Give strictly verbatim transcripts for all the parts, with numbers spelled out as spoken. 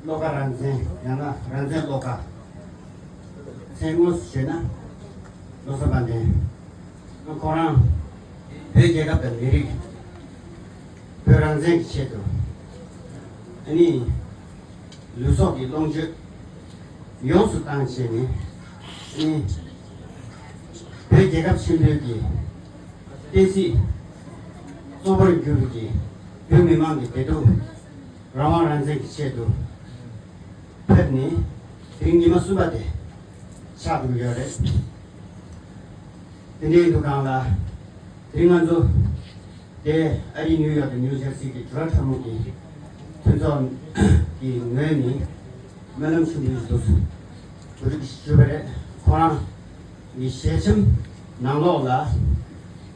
བློ་དགའ་རང་བཙན། ཡང་ན་རང་བཙན་བློ་དགའ། མཚན་དངོས་སུ་ཞུས་ན་བློ་བཟང་དཔལ་ལྡན། ཁོང་རང་བོད་རྒྱལ་ཁབ་དང་མི་རིགས། བོད་རང་བཙན་གྱི་ཆེད་དུ། ཨ་ནི་ལུས་སྲོག་གི་ལོངས་སྤྱོད་ཡོངས་སུ་བཏང་བྱས་ནས། ཨ་ནི་བོད་རྒྱལ་ཁབ་ཆེན་པོའི་གི་བསྟན་སྲིད་གཙོ་བོར་གྱུར་གྱི་བོད་མི་མང་གི་བདེ་སྡུག་རང་དབང་རང་བཙན་གྱི་ཆེད་དུ་ཕེབས་ནས་དེ་རིང་ཉི་མ་གསུམ་པ་དེ་ཆགས་འགྲོ་གི་ཡོད་རེད། དེ་འདྲའི་འདུག་སྒང་ལ། དེ་རིང་ང་ཚོ་དེ་ཨ་རིའི་ནིའུ་ཡོག་དང་ནིའུ་ཇར་སི་གི་དྲི་བ་ཕྲ་མོ་གི་མཐུན་ཚོགས་ཀྱི་ངོས་ནས་སྨོན་ལམ་ཆེན་པོ་ཞིག་འདུག་གོ་སྒྲིག་ཞུས་པ་རེད། ཁོ་རང་གི་ཞལ་ཆེམས་ནང་ལོགས་ལ།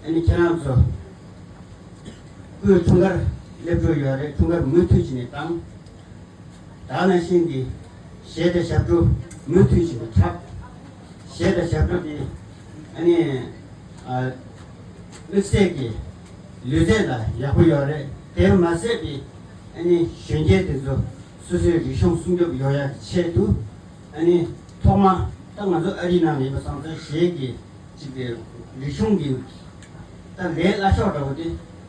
ཨ་ནི་ཁྱེད་རང་ཚོ་སྐུའི་འཁྲུངས་སྐར་སླེབས་འགྲོ་ཡོད་རེད། འཁྲུངས་སྐར་མུ་མཐུད་བྱས་ནས་བཏང་། ད་ག་ནང་བཞིན་གྱི་གཞས་དང་ཞབས་བྲོ་མུ་མཐུད་བྱས་ནས་འཁྲབ། གཞས་དང་ཞབས་བྲོ་དེ་ཨ་ནི་ཨ་དམིགས་བསལ་གྱི་ལུས་རྩལ་ལ་ཡག་པོ་ཡོད་རེད། དེར་མ་ཟད་པའི་ཨ་ནི་གཞོན་སྐྱེས་དེ་ཚོ་སོ་སོའི་རིག་གཞུང་སྲུང་སྐྱོབ་ཡོང་ཡག་གི་ཆེད་དུ། ཨ་ནི་ཐོག་མ་ད་ང་ཚོ་ཨ་རིའི་ནང་ལ་ཡིན་པ་སོང་ཙང་གཞས་ཀྱི་གཅིག་དེ་རིག་གཞུང་གི་ད་ལས་སླ་ཤོས་འདྲ་བོ་དེ་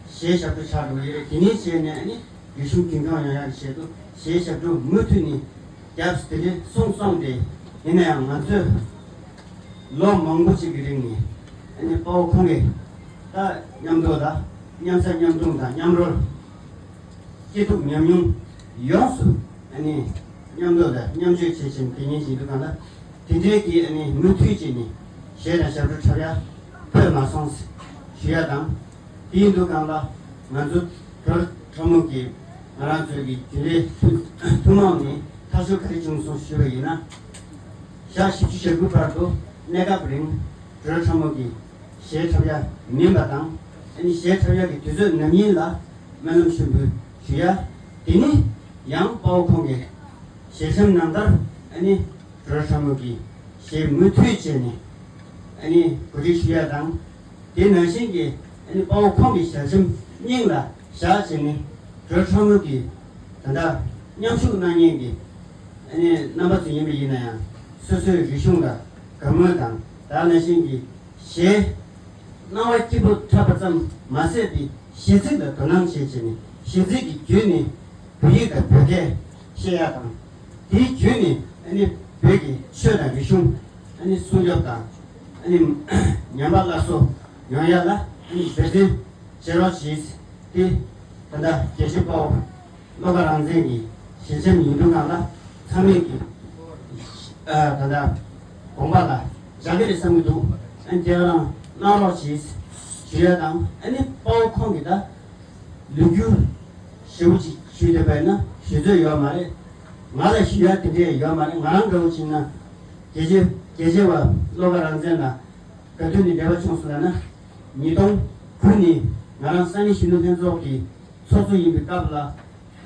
གཞས་ཞབས་བྲོ་ཆགས་འགྲོ་གི་རེད། དེ་ནས་བྱས་ནས་ཨ་ནི་རིག་གཞུང་རྒྱུན་འཁྱོངས་ཡོང་ཡག་གི་ཆེད་དུ་གཞས་ཞབས་བྲོ་མུ་མཐུད་ནས་རྒྱབ་དེ་འདྲས་སོང་སོང་སྟེ། ཡིན་ན་ཡང་ང་ཚོས་ལོ་མང་པོ་ཅིག་གི་རིང་ནས་ཨ་ནི་དཔའ་བོ་ཁོང་གིས་ད་མཉམ་དུ་ལ་མཉམ་ཟ་མཉམ་འཐུང་དང་མཉམ་རོལ། སྐྱིད་སྡུག་ཉམས་མྱོང་ཡོངས་སུ་ཨ་ནི་མཉམ་དུ་དང་མཉམ་སྤྱོད་བྱེད་བཞིན་དེ་ཉིད་ཡིན་དུས་གང་ལ། དེ་འདྲའི་གི་ཨ་ནི་མུ་མཐུད་བྱས་ནས་གཞས་དང་ཞབས་བྲོ་འཁྲབ་ཡ་ཕོད་མ་སོང་ཞུ་ཡ་དང་། དེ་ཡིན་དུས་གང་ལ་ང་ཚོ་དྲོ་ཁྲ་མོ་གི་ང་རང་ཚོའི་གི་རྒྱུན་ལས་ཐུན་ཐུན་མོང་ནས་ཐག་གཅོད་ག་རེ་བྱུང་སོང་ཞུས་པ་ཡིན་ན། ཞག་བཞི་བཅུ་ཞེ་དགུ་བར་དུ་གནས་སྐབས་རིང་དྲོ་ཁྲ་མོ་གི་གཞས་འཁྲབ་ཡ་མིན་པ་དང་། ཨ་ནི་གཞས་འཁྲབ་ཡག་གི་དུས་ཚོད་ནམ་ཡིན་ལ་སྨོན་ལམ་ཆེན་པོ་ཞུ་ཡ། དེ་ནི་ཡང་དཔའ་བོ་ཁོང་གི་ཞལ་ཆེམས་ནང་ལྟར་ཨ་ནི་དྲོ་ཁྲ་མོ་གི་གཞས་མུ་མཐུད་བྱས་ནས་ཨ་ནི་གོ་སྒྲིག་ཞུ་ཡ་དང་། དེ་ནང་བཞིན་གྱི་ཨ་ནི་དཔའ་བོ་ཁོང་གི་ཞལ་ཆེམས་སྙིང་ལ་བཞག་བྱས་ནས་དྲོ་ཁྲ་མོ་གི་ད་ལྟ་མཉམ་ཞུགས་གནང་མཁན་གྱི་ཨ་ནི་རྣམ་པ་ཚོ་ཡིན་པ་ཡིན་ན་ཡང་། སོ་སོའི་རིག་གཞུང་དང་དགའ་མོས་དང་ད་ནང་བཞིན་གྱི་གཞས། སྣང་བ་སྐྱིད་པོ་འཁྲབ་པ་ཙམ་མ་ཟད་པའི་གཞས་ཚིག་ལ་དོ་སྣང་བྱེད་བྱས་ནས་གཞས་ཚིག་གི་བརྒྱུད་ནས་བོད་ཡིག་དང་བོད་སྐད་བཤད་ཡག་དང་། དེའི་བརྒྱུད་ནས་ཨ་ནི་བོད་ཀྱི་ཆོས་དང་རིག་གཞུང་ཨ་ནི་སྲུང་སྐྱོབ་དང་ཨ་ནི་ཉམས་པ་སླར་གསོ་ཡོང་ཡག་ལ་ཨ་ནི་འབད་བརྩོན་བྱེད་རོགས་གྱིས། དེ་ད་ལྟ་རྒྱལ་གཅེས་དཔའ་བོ་བློ་དགའ་རང་བཙན་གྱི་ཞལ་ཆེམས་ཡིན་དུས་གང་ལ་ཚང་མས་ཀྱི་ཨ་ད་ལྟ་དགོངས་པ་ལ་འཇགས་ཀྱི་རེད་བསམ་གྱི་འདུག་ཨ་ནི་དེ་རང་གནང་རོགས་གྱིས་ཞུ་ཡ་དང་། ཨ་ནི་དཔའ་བོ་ཁོང་གིས་ད་ལོ་རྒྱུས་ཞེ་པོ་ཅིག་ཞུས་བསྡད་པ་ཡིན་ན་ཞུ་འདོད་ཡོད་མ་རེད། ང་ལ་ཞུ་ཡ་དེ་འདྲས་ཡོད་མ་རེད། ང་རང་འདྲ་བོ་བྱས་ན་རྒྱལ་གཅེས་རྒྱལ་གཅེས་པ་བློ་དགའ་རང་བཙན་ལ་ག་དུས་ནས་འབྲེལ་བ་བྱུང་སོང་ལབ་ན། ཉིས་སྟོང་དགུ་ནས་ང་རང་ས་གནས་གཞོན་ནུ་ལྷན་ཚོགས་ཀྱི་ཚོགས་གཙོ་ཡིན་པའི་སྐབས་ལ།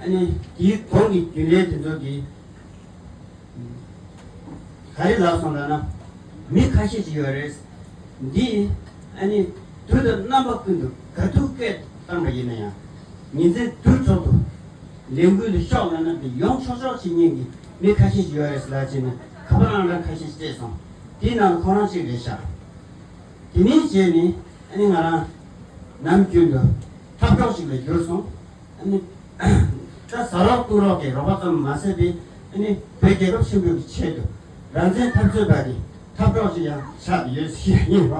ཨ་ནི་དེའི་གོང་གི་རྒྱུན་ལས་དེ་ཚོ་གིས་ག་རེ་ལབ་སོང་ལབ་ན། མི་ཁ་ཤས་ཅིག་ཡོད་རེད། འདི་ཨ་ནི་དུས་དང་རྣམ་པ་ཀུན་ཏུ་ག་དུས་སྐད་བཏང་པ་ཡིན་ན་ཡང་། ཉིན་མཚན་དུས་ཐོག་ཏུ་ལས་འགུལ་དུ་ཤོག་ལབ་ན་དེ་ཡོང་ཆོག་ཆོག་བྱེད་མཁན་གྱི་མི་ཁ་ཤས་ཤིག་ཡོད་རེད་ཟེར་ལབ་བྱས་ནས་ཁ་པར་ཨང་གྲངས་ཁ་ཤས་ཤིག་སྤྲད་སོང་། དེའི་ནང་ལ་ཁོ་རང་གཅིག་རེད་ཤག་དེ་ནས་བྱས་ནས་ཨ་ནི་ང་རང་ནམ་རྒྱུན་དུ་འཐབ་གྲོགས་ཤིག་ལ་གྱུར་སོང་། ཨ་ནི་ད་ཟ་རོགས་བཀུག་རོགས་ཀྱི་རོགས་པ་ཙམ་མ་ཟད་པའི་ཨ་ནི་བོད་རྒྱལ་ཁབ་ཆེན་པོའི་ཆེད་དུ་རང་བཙན་འཐབ་རྩོད་པ་གི་འཐབ་གྲོགས་ཤིག་ཡང་ཆགས་ཡོད་ཟེར་ཡིན་པ།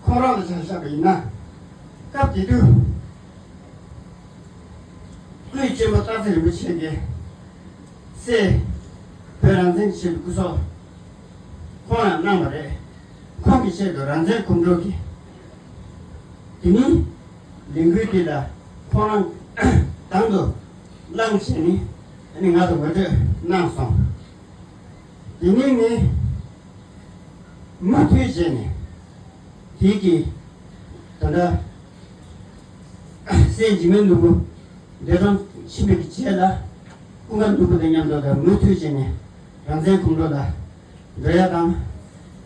ཁོང་རང་ལ་ཆ་བཞག་པ་ཡིན་ན། སྐབས་དེ་དུས་སྐུའི་གཅེན་པོ་སྟག་འཚེར་རིན་པོ་ཆེ་གི་སྲས་བོད་རང་བཙན་གྱི་ཆེད་དུ་སྐུ་སྲོག་ཁོང་ཡང་གནང་བ་རེད། ཁོང་གི་ཆེད་དུ་རང་བཙན་གོམ་བགྲོད་ཀྱི་དེ་ནི་ལས་འགུལ་འདི་ལ་ཁོང་རང་དང་དུ་བླངས་བྱས་ནས་ཨ་ནི་ང་ཚོ་ངོ་སྤྲོད་གནང་སོང་། དེ་ནས་ངས་མུ་མཐུད་བྱས་ནས་དེའི་གི་ད་ལྟ་སྲས་འཇིགས་མེད་ནོར་བུ་འདས་གྲོངས་ཕྱིན་པའི་གི་རྗེས་ལ་ཀུན་དགའ་ནོར་བུ་དང་མཉམ་དུ་ད་མུ་མཐུད་བྱས་ནས་རང་བཙན་གོམ་བགྲོད་ལ་འགྲོ་ཡ་དང་།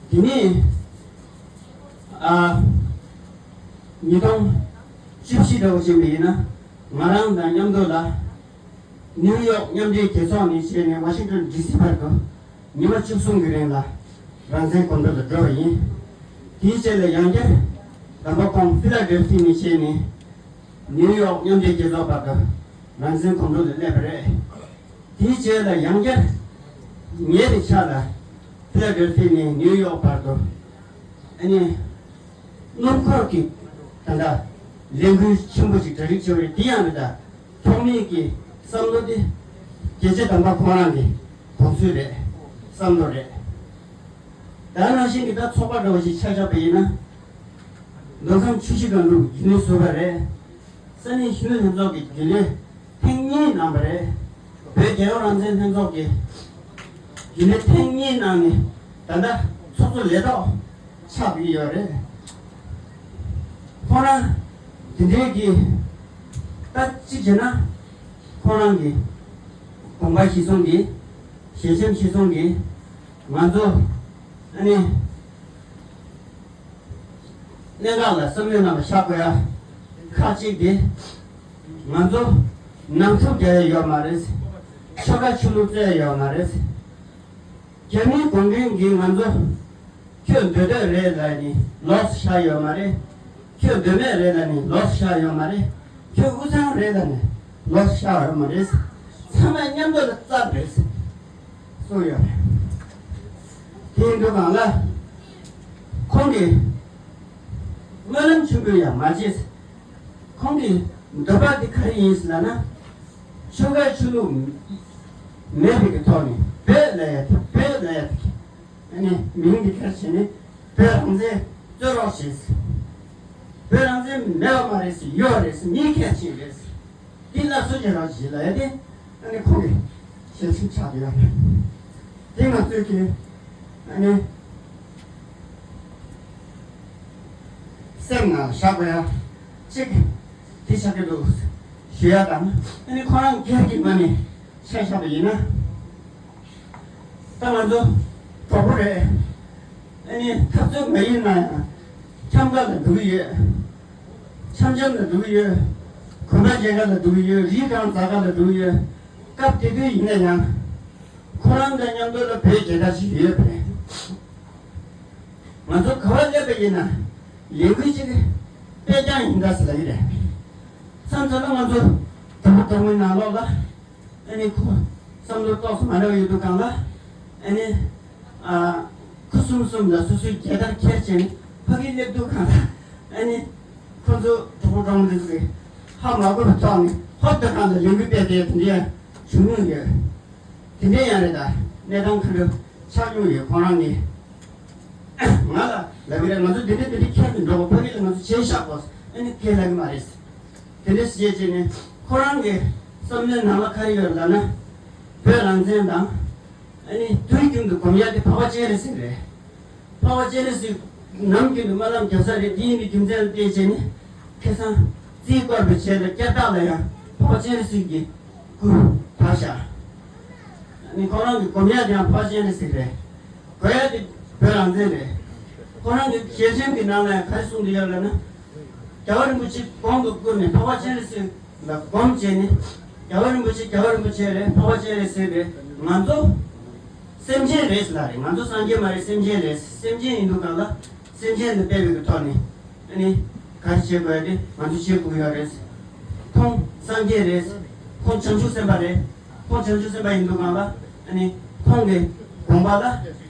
དེ་ནས་ཨ་ཉིས་སྟོང་ བཅུ་བཞི་འདྲ་བོ་ཅིག་ཡིན་ན། ང་རང་དང་མཉམ་དུ་ལ་ནིའུ་ཡོག་མཉམ་འབྲེལ་རྒྱལ་ཚོགས་ནས་བྱས་ནས་ཝ་ཤིང་ཏོན་ཌི་སི་བར་དུ་ཉི་མ་བཅུ་གསུམ་གྱི་རིང་ལ་རང་བཙན་གོམ་བགྲོད་ལ་འགྲོ་བ་ཡིན། དེའི་རྗེས་ལ་ཡང་བསྐྱར་དམ་པ་ཁོང་ཕི་ལ་ཌེལ་ཕི་ནས་བྱས་ནས་ནིའུ་ཡོག་མཉམ་འབྲེལ་རྒྱལ་ཚོགས་བར་དུ་རང་བཙན་གོམ་བགྲོད་ལ་སླེབས་པ་རེད། དེའི་རྗེས་ལ་ཡང་བསྐྱར་ཉེ་བའི་ཆར་ལ་ཕི་ལ་ཌེལ་ཕི་ནས་ནིའུ་ཡོག་བར་དུ་ཨ་ནི་སྣུམ་འཁོར་གྱི་ད་ལྟ་ལས་འགུལ་ཆེན་པོ་ཞིག་གྲ་སྒྲིག་བྱས་པ་རེད། དེ་ཡང་རེད། ད་ཐོག་མའི་གི་བསམ་བློ་དེ་རྒྱལ་གཅེས་དམ་པ་ཁོང་རང་གི་དགོངས་ཚུལ་རེད། བསམ་བློ་རེད། ད་ནང་བཞིན་གྱི་ད་ཚོགས་པ་འདྲ་བོ་ཞིག་ཆ་བཞག་པ་ཡིན་ན། མདོ་ཁམས་ཆུ་བཞི་སྒང་དྲུག་རྒྱུན་ལས་ཟུར་པ་རེད། ས་གནས་གཞོན་ནུ་ལྷན་ཚོགས་ཀྱི་རྒྱུན་ལས་ཐེངས་གཉིས་གནང་བ་རེད། བོད་རྒྱལ་ཡོངས་རང་བཙན་ལྷན་ཚོགས་ཀྱི་རྒྱུན་ལས་ཐེངས་གཉིས་གནང་ནས་ད་ལྟ་ཚོགས་གཙོ་ལས་ཐོག་ཆགས་ཀྱི་ཡོད་རེད། ཁོང་རང་དེ་འདྲའི་གི་ད་གཅིག་བྱས་ན་ཁོང་རང་གི་དགོངས་པ་གཞིར་བཟུང་གིས་ཞལ་ཆེམས་གཞིར་བཟུང་གིས་ང་ཚོ་ཨ་ནི། གནད་འགག་ལ་བསམ་བློའི་ནང་ལ་བཞག་དགོས་ཡ། ཁག་གཅིག་དེ། ང་ཚོ་ནང་འཁྲུག་རྒྱག་ཡ་ཡོད་མ་རེད། ཆོལ་ཁ་ཆོས་ལུགས་རྩོད་ཡ་ཡོད་མ་རེད། རྒྱ་མིའི་གུང་ཁྲན་གྱིས་ང་ཚོ་ཁྱོད་འདོད་འདོད་རེད་ལབ་ནས་ལོགས་སུ་བཞག་ཡོད་མ་རེད། ཁྱོད་འདོད་མེད་རེད་ལབ་ནས་ལོགས་སུ་བཞག་ཡོད་མ་རེད། ཁྱོད་དབུས་གཙང་རེད་ལབ་ནས་ལོགས་སུ་བཞག་ཡོད་མ་རེད། ཚང་མ་མཉམ་དུ་ལ་བཙལ་རེད། གསུངས་ཡོད་རེད། དེ་ཡིན་དུས་གང་ལ། ཁོང་གིས་སྨོན་ལམ་ཆེན་པོ་ཡང་མ་བྱས། ཁོང་གི་འདོད་པ་དེ་ག་རེ་ཡིན་ཟེར་ལབ་ན། ཆོལ་ཁ་ཆོས་ལུགས་མེད་པའི་གི་ཐོག་ནས་བོད་ལབ་ཡ་དེ་བོད་ལབ་ཡ་དེ་གི་ཨ་ནི་མིང་འདི་ཁྱེར་བྱས་ནས་བོད་རང་བཙན་རྩོད་རོགས་བྱས། བོད་རང་བཙན་མེད་པ་མ་རེད་ཟེར། ཡོད་རེད་ཟེར། མིའི་ཁས་ཆེན་རེད་ཟེར། འདི་སླར་གསོ་བྱེད་རོགས་བྱེད་ལབ་ཡ་དེ་ཨ་ནི་ཁོང་གི་ཞལ་ཆེམས་ཆགས་ཡོད་རེད། དེ་ང་ཚོས་ཀྱི་ཨ་ནི་སེམས་ནང་བཞག་དགོས་ཡ་གཅིག་དེ་ཆགས་ཀྱི་འདུག་ཞུ་ཡ་དང་། ཨ་ནི་ཁོ་རང་སྒེར་གྱི་ངོས་ནས་ཆ་བཞག་པ་ཡིན་ན། ད་ང་ཚོ་གྲོགས་པོ་རེད། ཨ་ནི་འཐབ་རྩོད་མ་ཡིན་ན་ཡང་འཆམ་ག་ལ་འགྲོ་གི་ཡོད། འཆམ་འཆམ་ལ་འགྲོ་གི་ཡོད། གོམ་པ་རྒྱག་ག་ལ་འགྲོ་གི་ཡོད། རིས་གང་འཛག་ག་ལ་འགྲོ་གི་ཡོད། སྐབས་དེ་དུས་ཡིན་ན་ཡང་ཁོ་རང་དང་མཉམ་དུ་ལ་བོད་རྒྱལ་དར་ཞིག་ཡོད་པས། ང་ཚོ་ག་བ་སླེབས་པ་ཡིན་ན་ལས་འགུལ་ཅིག་སྤེལ་རྐྱང་ཡིན་ད་ཟེར་ལབ་ཀྱི་རེད། མཚམས་མཚམས་ལ་ང་ཚོ་གྲོགས་པོ་གྲོགས་མོའི་ནང་ལོགས་ལ། ཨ་ནི་ཁོ་བསམ་བློ་ཏོག་ཙམ་མ་འདྲ་བ་ཡོད་དུས་སྒང་ལ། ཨ་ནི་ཨ་ཁུ་གསུམ་གསུམ་ལ་སོ་སོའི་རྒྱལ་དར་འཁྱེར་བྱས་ནས་ཕ་གིར་སླེབས་དུས་སྒང་ལ། ཨ་ནི་ཁོ་ཚོ་གྲོགས་པོ་གྲོགས་མོ་འདི་ཚོས་ཧ་མ་གོ་བའི་ཐོག་ནས་ཧོབ་ཏེ་སྒང་ལ་ལས་འགུལ་སྤེལ་ཏེ་དེ་འདྲ་ཡང་བྱུང་མྱོང་ཡོད། དེ་འདྲ་ཡང་རེད། ད་གནས་སྟངས་ག་འདྲ་ཆགས་མྱོང་ཡོད། ཁོང་རང་ནི་ང་ལ་ལབ་ཀྱི་རེད། ང་ཚོ་འདི་འདྲ་འདི་འདྲ་འཁྱེར་ནས་འགྲོ་དགོས། ཕ་གི་ལ་ང་ཚོ་བྱས་བཞག་དགོས། ཨ་ནི་ཁས་ལེན་གྱི་མ་རེད། དེ་འདྲ་བྱས་བྱས་ནས་ཁོ་རང་གི་བསམ་བློའི་ནང་ལ་ག་རེ་ཡོད་ལབ་ན། བོད་རང་བཙན་དང་། ཨ་ནི་དུས་རྒྱུན་དུ་སྒོམ་ཡ་དེ་འཕགས་པ་སྤྱན་རས་གཟིགས་རེད། འཕགས་པ་སྤྱན་རས་གཟིགས་ནམ་རྒྱུན་དུ་སྨོན་ལམ་རྒྱབ་ས་རེད། དེ་ཡིན་པའི་རྒྱུ་མཚན་ལ་བལྟས་བྱས་ནས་ཁ་སང་རྩིས་བསྐོར་བའི་ཆེད་དུ་བསྐྱར་བདག་ལ་ཡང་འཕགས་པ་སྤྱན་རས་གཟིགས་ཀྱི་སྐུ་བབས་བཞག་ཨ་ནི་ཁོ་རང་གི་སྒོམ་ཡ་དེ་ཡང་འཕགས་པ་སྤྱན་རས་གཟིགས་རེད། དགོས་ཡ་དེ་བོད་རང་བཙན་རེད། ཁོ་རང་གི་ཞལ་ཆེམས་ཀྱི་ནང་ལ་ཡང་ག་རེ་གསུངས་ཏེ་ཡོད་ལབ་ན། རྒྱལ་བ་རིན་པོ་ཆེ་གོང་དུ་བཀུར་ནས་འཕགས་པ་སྤྱན་རས་གཟིགས་ལ་སྒོམ་བྱས་ནས། རྒྱལ་བ་རིན་པོ་ཆེ་རྒྱལ་བ་རིན་པོ་ཆེ་རེད། འཕགས་པ་སྤྱན་རས་གཟིགས་རེད། ང་ཚོ་སེམས་ཅན་རེད་ཟེར་ལ་རེད། ང་ཚོ་སངས་རྒྱས་མ་རེད། སེམས་ཅན་རེད། སེམས་ཅན་ཡིན་དུས་སྒང་ལ་སེམས་ཅན་དུ་སྤེལ་བའི་གི་ཐོག་ནས་ཨ་ནི་ག་རེ་བྱེད་དགོས་ཡ་དེ་ང་ཚོ་བྱེད་དགོས་ཡོད་རེད། ཁོང་སངས་རྒྱས་རེད། ཁོང་བྱང་ཆུབ་སེམས་དཔའ་རེད། ཁོང་བྱང་ཆུབ་སེམས་དཔའ་ཡིན་དུས་སྒང་ལ་ཨ་ནི་ཁོང་གི་དགོངས་པ་ལ་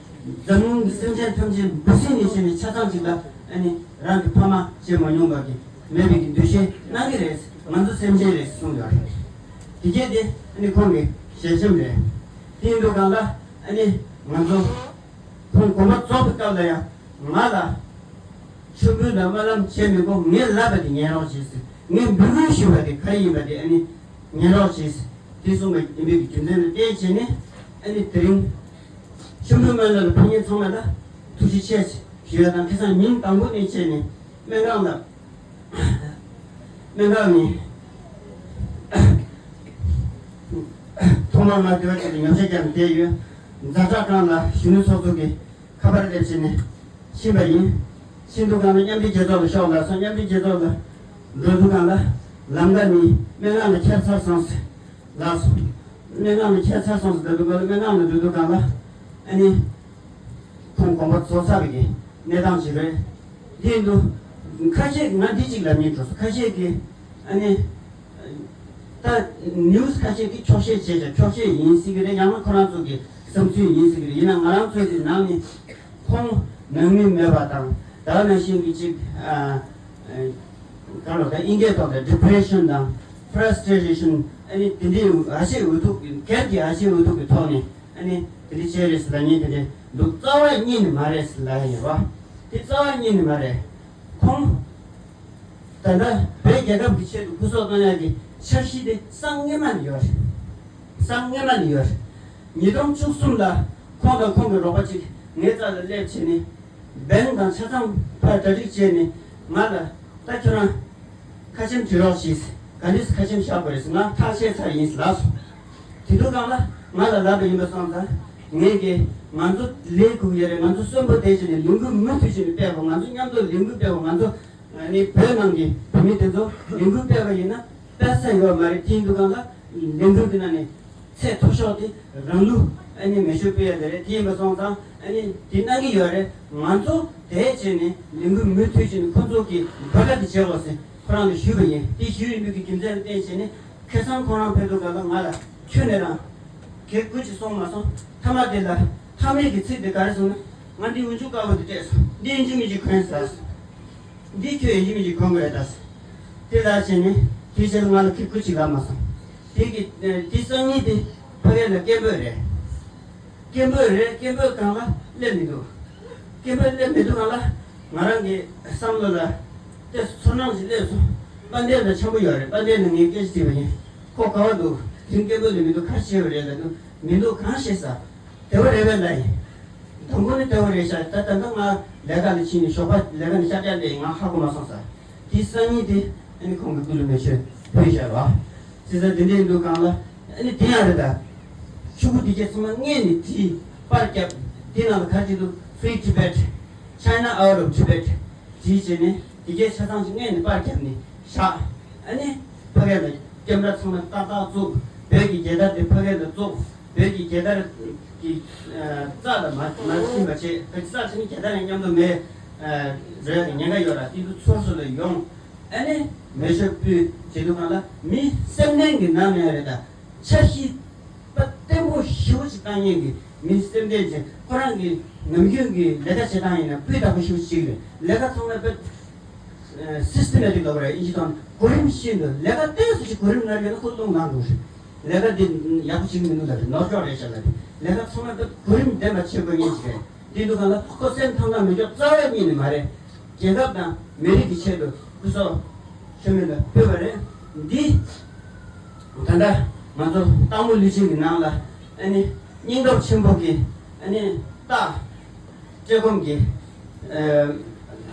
འཛམ་གླིང་གི་སེམས་ཅན་ཐམས་ཅད་འབུ་སྲིན་ནས་བྱས་ནས་ཆ་ཚང་ཅིག་ལ་ཨ་ནི་རང་གི་ཕ་མ་བྱེད་མ་མྱོང་བ་གི་མེད་པའི་གི་འདུ་ཤེས་གནང་གི་རེད། ང་ཚོ་སེམས་ཅན་རེད་གསུངས་ཡོད་རེད། དེ་གྱད་དེ་ཨ་ནི་ཁོང་གི་ཞལ་ཆེམས་རེད། དེ་ཡིན་དུས་སྒང་ལ་ཨ་ནི་ང་ཚོ་ཁོང་དགོངས་པ་རྫོགས་པའི་སྐབས་ལ་ཡང་ང་ལ་མཆོད་འབུལ་དང་སྨོན་ལམ་བྱེད་མི་དགོས། ངའི་ལབ་པ་དེ་ཉན་རོགས་བྱེད་ཟེར། ངས་འབོད་སྐུལ་ཞུས་པ་དེ་ག་རེ་ཡིན་པ་དེ་ཨ་ནི་ཉན་རོགས་བྱེད་ཟེར། དེ་གསུངས་པ་ཡིན་པའི་རྒྱུ་མཚན་ལ་བརྟེན་བྱས་ནས་ཨ་ནི་དེ་རིང་མཆོད་འབུལ་སྨོན་ལམ་ལ་ཕེབས་མཁན་ཚང་མ་ལ་ཐུགས་རྗེ་ཆེ་ཞུ་ཡ་དང་། ཁ་སང་ཉིན་དང་པོ་ནས་བྱས་ནས་སྨན་ཁང་ལ། སྨན་ཁང་ནས་ཐོག་མར་ང་དེ་བ་ཅིག་ལ་ཉམས་ཞིབ་རྒྱབ་ནས་བསྡད་ཡོད། ཛ་དྲག་ཁང་ལ་གཞོན་ནུ་ཚོགས་གཙོ་གི་ཁ་པར་སླེབས་བྱས་ནས་ཕྱིན་པ་ཡིན། ཕྱིན་དུས་སྒང་ལ་མཉམ་འབྲེལ་རྒྱལ་ཚོགས་ལ་ཤོག་ལབ་སོང་། མཉམ་འབྲེལ་རྒྱལ་ཚོགས་ལ་ འགྲོ་དུས་སྒང་ལ་ལམ་ཀ་ནས་སྨན་ཁང་ལ་ཁྱབ་ཚར་སོང་ཟེར་ལབ་སོང་། སྨན་ཁང་ལ་ཁྱབ་ཚར་སོང་ཟེར་ལབ་དུས་སྒང་ལ་སྨན་ཁང་ལ་འགྲོ་དུས་སྒང་ལ་ཨ་ནི་ཁོང་དགོངས་པ་རྫོགས་ཚར་བའི་གི་གནས་སྟངས་ཅིག་རེད། དེ་ཡིན་དུས་ཁ་ཤས་ཀྱིས་ང་འདི་གཅིག་ལབ་སྙིང་བྲོ་སོང་། ཁ་ཤས་ཀྱིས་ཨ་ནི་ད་ནིའུ་སི་ཁ་ཤས་ཀྱིས་འཁྱོག་བཤད་བྱས་ཀྱང་འཁྱོག་བཤད་ཡིན་ཟེར་གི་རེད། ཡང་ན་ཁོ་རང་ཚོ་གི་བསམ་ཚུལ་ཡིན་ཟེར་གི་རེད། ཡིན་ན་ང་རང་ཚོ་གི་ནང་ནས་ཁོང་ནང་མི་མེད་པ་དང་ད་ག་ནང་བཞིན་གྱི་ཅིག་ཨ་ཨ་ག་ལ་ད་ཨིན་སྐད་ཐོག་ལ་ཌི་པི་རེ་ཤན་དང་ཕ་ར་སི་ཊི་རེ་ཤན། ཨ་ནི་དེ་འདྲའི་ཨ་ཤེ་འུ་ཐུག་སྒེར་གྱི་ཨ་ཤེ་འུ་ཐུག་གི་ཐོག་ནས་ཨ་ནི་དེ་འདྲ་བྱས་རེད་ཟེར་ལབ་མཁན་དེ་འདྲ་འདུག་རྩ་བ་ཉིད་ནས་མ་རེད་ཟེར་ལབ་ཡ་ཡོད་པ། དེ་རྩ་བ་ཉིད་ནས་མ་རེད། ཁོང་ད་ལྟ་བོད་རྒྱལ་ཁབ་ཀྱི་ཆེད་དུ་སྐུ་སྲོག་བཏང་ཡག་གི་འཆར་གཞི་དེ་སང་སྔོན་མ་ནས་ཡོད་རེད། སང་སྔོན་མ་ནས་ཡོད་རེད། ཉིས་སྟོང་བཅུ་གསུམ་ལ་ཁོང་དང་ཁོང་གི་རོགས་པ་གཅིག་ངའི་རྩ་ལ་སླེབས་བྱས་ནས་བེང་དང་ཆ་ཚང་ཕར་གྲ་སྒྲིག་བྱས་ནས་ང་ལ་ད་ཁྱོད་རང་ཁ་ཆེམས་བྲིས་རོགས་གྱིས། ག་འདྲས་ཁ་ཆེམས་བཞག་དགོས་རེད་ཟེར། ང་ཐག་བཅད་ཚར་ཡིན་ལབ་སོང་། དེ་དུས་སྒང་ལ་ང་ལ་ལབ་པ་ཡིན་པ་སོང་ཙང་ངས་ཀྱི་ང་ཚོ་ལས་དགོས་ཡོད་རེད། ང་ཚོ་གསོན་པོ་བསྡད་བྱས་ནས་ལས་འགུལ་མུ་མཐུད་བྱས་ནས་སྤེལ་དགོས། ང་ཚོ་མཉམ་དུ་ལས་འགུལ་སྤེལ་དགོས། ང་ཚོ་ནི་བོད་ནང་གི་བོད་མི་དེ་ཚོ་ལས་འགུལ་སྤེལ་བ་ཡིན་ན་སྤེལ་ས་ཡོད་མ་རེད། དེ་ཡིན་དུས་སྒང་ལ་ལས་འགུལ་གྱི་ནང་ནས་ཚད་མཐོ་ཤོས་དེ་རང་ལུས་ཨ་ནི་མེ་མཆོད་ཕུལ་ཡ་དེ་རེད། དེ་ཡིན་པ་སོང་ཙང་ཨ་ནི་དེ་གནང་གི་ཡོད་རེད། ང་ཚོ་དེ་བྱས་ནས་ལས་འགུལ་མུ་མཐུད་བྱས་ནས་ཁོ་ཚོ་གི་བར་ཁ་དེ་བྱེད་དགོས་ཟེར་ཁོ་རང་ལ་ཞུས་པ་ཡིན། དེ་ཞུས་ཡིན་པའི་གི་རྒྱུ་མཚན་ལ་བརྟེན་བྱས་ནས་ཁ་སང་ཁོ་རང་ཕེབས་དུས་སྒང་ལ་ང་ལ་ཁྱོན་ནས་རང་གི་སྐུ་ཅིག་སོང་མ་སོང་། མཐའ་མ་དེ་ལ་མཐའ་མའི་གི་ཚིག་དེ་ག་རེ་སོང་ན། ང་འདི་འུ་ཅུ་དཀར་པོ་དེ་སྤྲད་སོང་། འདི་ཡིན་གཅིག་མིན་གཅིག་གོན་ཟེར་སོང་། འདི་ཁྱོད་ཡིན་གཅིག་མིན་གཅིག་གོན་དགོས་རེད་ད་ཟེར། དེ་ལ་བྱས་ནས་དེ་ཕྱིར་ང་ལ་ཁི་སྐུ་ཅིག་ལབ་མ་སོང་། དེ་གི་དེ་སང་ཉིན་དེ་ཕ་གི་ལ་སྐད་འབོད་རེད། སྐད་འབོད་རེད། སྐད་འབོད་སྒང་ལ་སླེབས་མི་འདུག་སྐད་འབོད་སླེབས་མི་འདུག་སྒང་ལ་ང་རང་གི་བསམ་བློ་ལ་ཏོག་ཙམ་ཚོར་སྣང་ཞིག་སླེབས་སོང་། དཔལ་ལྡན་ལ་འཆམ་པོ་ཡོད་རེད། དཔལ་ལྡན་ལ་ངས་སྐད་ཆ་དྲིས་པ་ཡིན། ཁོ་ག་པར་འདུག་དེ་རིང་སྐད་འབོད་ལ་མི་འདུག་ག་རེ་བྱས་པ་རེད་ལབ་དུས་མི་འདུག་གང་ཤེས་ས། དེ་བ་རེད་པས་ལབ་ཡིན། དང་པོ་ནི་དེ་བ་རེད་ཤག་ད་ད་ལྟ་ང་ལས་ཀ་ལ་ཕྱིན་ནས་ཞོགས་པ་ལས་ཀ་ནས་ཤར་རྒྱག་བསྡད་ཡིན། ང་ཧ་གོ་མ་སོང་ས། དེ་སང་ཉིན་དེ་ཨ་ནི་ཁོང་གི་སྐུ་ལ་མེ་མཆོད་ཕུལ་བཞག་རོགས། ཅི་ཟེར་དེ་འདྲའི་འདུག་སྒང་ལ་ཨ་ནི་དེ་ཡང་རེད་ད། ཕྲུ་གུ་དེ་གས་ཚང་མ་སྔས་ནས་བྲིས་པར་བརྒྱབ། དེ་ནང་ལ་ག་རེ་བྲིས་འདུག Free Tibet, China out of Tibet བྲིས་བྱས་ནས་དེ་གས་ཆ་ཚང་ཞིག་སྔས་ནས་པར་བརྒྱབ་ནས་བཞག་ཨ་ནི་ཕ་གི་ལ་ཀེམ་ར་ཚང་མ་ཏག་ཏག་བཙུགས། བོད་ཀྱི་རྒྱལ་དར་དེ་ཕ་གི་ལ་བཙུགས། བོད་ཀྱི་རྒྱལ་དར་གྱི་ཨ་རྩ་ལ་མ་མ་ཕྱིན་པ་བྱས། བོད་ཀྱི་རྩ་ཕྱིན་ན་རྒྱལ་དར་ཡང་མཉམ་དུ་མེད་ཨ་རེད་ཀྱི་ཉེན་ཁ་ཡོད་ར། དེ་ཚོ་ཚུར་ཚུར་ལ་ཡོང་ཨ་ནི་མེ་མཆོད་ཕུལ་བྱེད་དུས་སྒང་ལ་མི་སེམས་ནང་གི་ནང་ནས་རེད་ད། འཆར་གཞི་དཔེ་བརྟན་པོ་ཞེ་པོ་ཅིག་བཏང་མཁན་གྱི་མི་སེམས་ལྡན་ཅན། ཁོ་རང་གི་ནམ་རྒྱུན་གྱི་ལས་ཀ་བྱེད་སྟངས་ཡིན་ན་སྤུས་དག་པོ་ཞེ་པོ་ཅིག་རེད། ལས་ཀ་ཚང་མ་དཔེ་སིསི་ཊེ་མེ་ཊིག་ལབ་པ་རེད། ཨིན་ཇི་ཐོག་ནས་གོ་རིམ་བཞིན་དུ་ལས་ཀ་ཏོག་ཙམ་ཞིག་གོ་རིམ་ནོར་ཡོད་ན་ཁོ་རླུང་ལངས་འགྲོ་རེད། ལས་ཀ་འདི་ཡག་པོ་བྱེད་ཀྱི་མི་འདུག་ལབ་རེད། ནོར་འཁྱོག་རེད་ཤག་ལབ་རེད། ལས་ཀ་ཚང་མ་དཔེ་གོ་རིམ་ལྡན་པ་བྱེད་དགོས་མཁན་ཅིག་རེད། དེ་འདུག་ག་ལ་ཁོ་སེམས་ཐང་ཐང་མི་འཇོག་རྩ་བ་ཉིད་ནས་མ་རེད། རྒྱལ་ཁབ་དང་མི་རིགས་ཀྱི་ཆེད་དུ་སྐུ་སྲོག་མཆོད་མེ་ལ་ཕུལ་བ་རེད། འདི་ད་ལྟ་ང་ཚོ་སྟག་མོ་ལུས་སྦྱིན་གྱི་ནང་ལ་ཨ་ནི་སྙིང་སྟོབས་ཆེན་པོ་གི་ཨ་ནི་རྟགས་བཀྲེས་སྐོམ་གྱི་ཨ་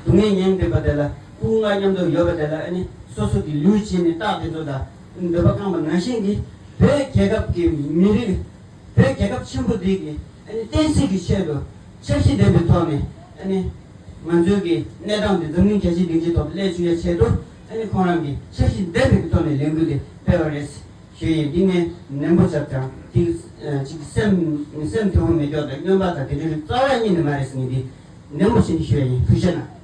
སྡུག་བསྔལ་མྱངས་བསྡད་པ་དེ་ལ་སྐུ་ངལ་མཉམ་དུ་ཡོད་པ་དེ་ལ་ཨ་ནི་སོ་སོ་གི་ལུས་བྱིན་ནས་རྟགས་དེ་ཚོ་དང་འདོད་པ་བསྐངས་པ་ནང་བཞིན་གྱི་བོད་རྒྱལ་ཁབ་ཀྱི་མི་རིགས། བོད་རྒྱལ་ཁབ་ཆེན་པོ་འདི་གི་ཨ་ནི་བསྟན་སྲིད་ཀྱི་ཆེད་དུ་འཆར་གཞི་ལྡན་པའི་ཐོག་ནས་ཨ་ནི་ང་ཚོའི་གི་གནས་སྟངས་འདི་འཛམ་གླིང་རྒྱལ་སྤྱིའི་སྡིངས་ཆའི་ཐོག་ཏུ་སླེབས་བཅུག་ཡ་ཆེད་དུ་ཨ་ནི་ཁོང་རང་གི་འཆར་གཞི་ལྡན་པའི་ཐོག་ནས་ལས་འགུལ་འདི་སྤེལ་བ་རེད་ཞུ་ཡིན། འདི་ངས་ནན་པོ་བྱབ་ཀྱང་འདི་ཅིག་སེམས་སེམས་དེ་འོང་མེད་ཀྱོག་དང་རྔོན་པ་དང་དེ་འདྲའི་རིགས་རྩ་བ་ཉིད་ནས་མ་རེད་ཟེར་ནས་འདི་ནན་པོ་བྱས་ནས་ཞུ་ཡ་ཡིན། ཐུགས་རྗེ་གནང་།